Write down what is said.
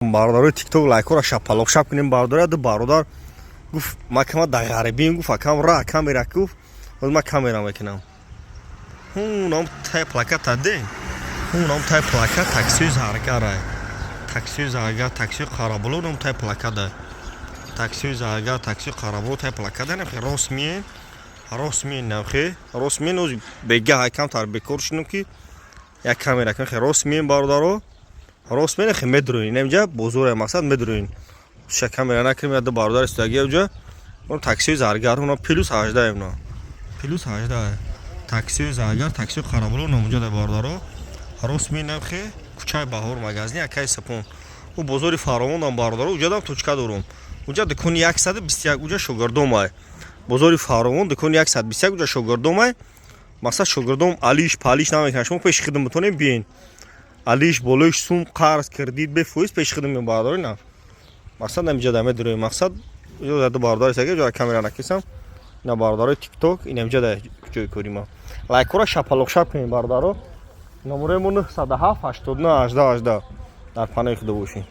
Бародарои ТикТок, лайкҳоро шапалоқшап кунем. Бародари ду бародар гуфт, ма кама дар ғарибием, гуфт, акам ра камера, гуфт, ҳоз ма камера мекунам. Ҳунам тай плаката де, ҳунам тай плакат таксии Заргара, таксии Заргар, таксии Қарабуло, нам тай плаката таксии Заргар, таксии Қарабуло тай плаката. Нахе рост миен, рост миен, нахе рост миен. Ози бегаҳ камтар бекор шудам, ки як камера кунем. Хе рост миен, бародаро, рост миен, хе медроин инҷа бозоре, мақсад медроин. Ша камера накунем. Яду бародар истодаги уҷа, он таксии Заргар, уна плюс 18, уна плюс 18, таксии Заргар, таксии Қарабуло намуҷа да. Бародаро, рост миенам, хе кӯчаи Баҳор, магазини акаи Сапон, ӯ бозори Фаровондам. Бародаро, уҷадам точка дорум, уҷа дукони 121, уҷа шогирдомай. Бозори Фаровон, дукони 121, уҷа шогирдомай. Мақсад, шогирдом алиш палиш намекунад, шумо пеши хидм битонем, биен, алиш болоиш сум, қарз, кредит бефоиз пеши хидм меем, бародари. На, мақсад, намиҷа да медуроем. Мақсад, ду бародари сага ҷо камера накисам. На, бародарои ТикТок, инамҷа да ҷои кори ма. Лайкҳоро шапалоқшап кунем, бародаро. Номерои мо 907 89 18 18. Дар паноҳи Худо бошед.